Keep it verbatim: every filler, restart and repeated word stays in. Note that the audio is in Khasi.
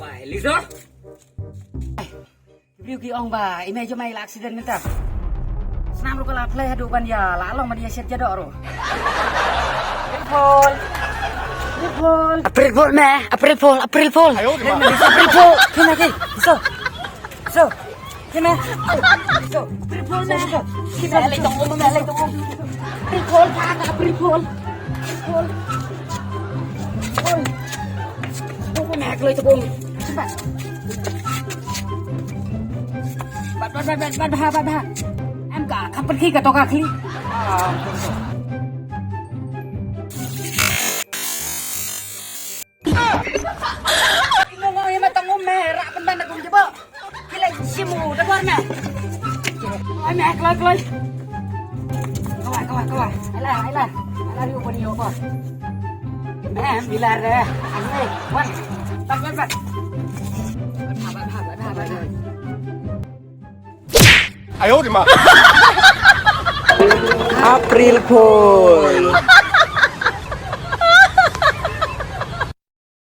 Wai, Lizo. Briew ki ong ba i mei jong i la accident mynta. Snam ruh ka la phlei haduh ban ïa la long ban ïa shet jadoh ruh. April Fool. April Fool. April Fool, me. April Fool, April Fool. April Fool. Kina ke. So. So. Kina. So. April Fool, me. Kina le tong um, me le tong um. April Fool, April Fool. April Fool. Oi. Tong um, me kloi tong um. Cepat. Bat, bat, bat, bat, bat, bha, bat, bha. Em ka, ka pyrkhi ka to ka khlieh. Ah, betul, betul. Ngong ngong ïa ma tong um me, rah pynban da kum jebo. Ki la shim u da bor me. Ai me, kloi, kloi. Kawai, kawai, kawai. Ai la, ai la. Ai la, riu pun ïa u bor. Em, bilar deh. Anyway, wan. Bat, bat, bat. Bat, bat, bat, bat, bat, bat. April Fool.